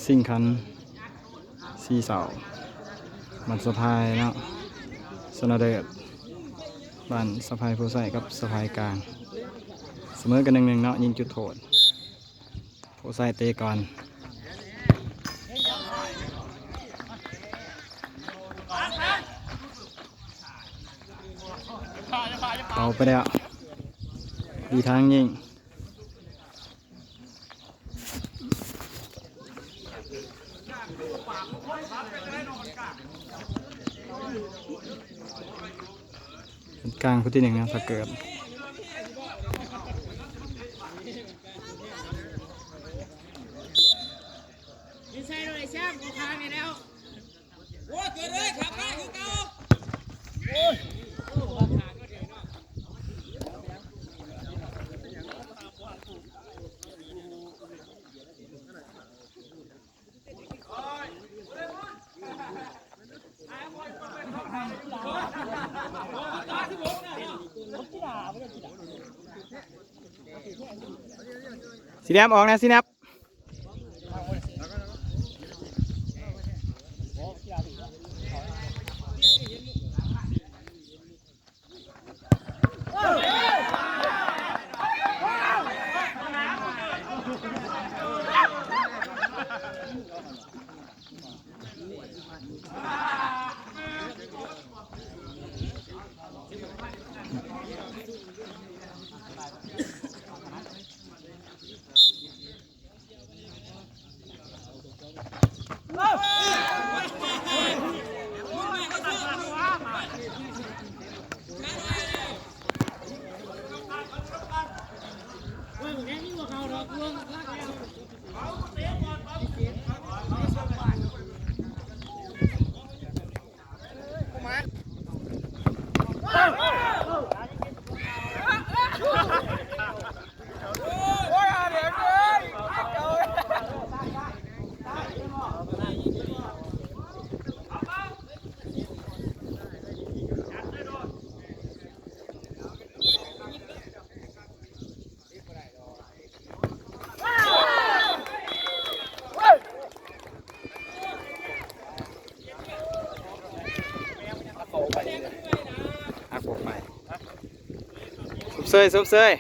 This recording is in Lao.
ຊິງຂັນ ສີ່ເສົາ ບ້ານສະພາຍເນາະ ຊະນະເລີດ ບ້ານສະພາຍໂພໄຊກັບສະພາຍກາງ ສະເໝີກັນ ໜຶ່ງໜຶ່ງ ເນາະ ຍິງຈຸດໂທດ ໂພໄຊເຕະກ່ອນ ເຂົ້າໄປແລ້ວ ດີທາງຍິງ. ກາງຜູ້ທີໜຶ່ງນະ ຖ້າເກີດ สีแดงออกนะ สีแดง อักออกไป สุบเซย สุบเซย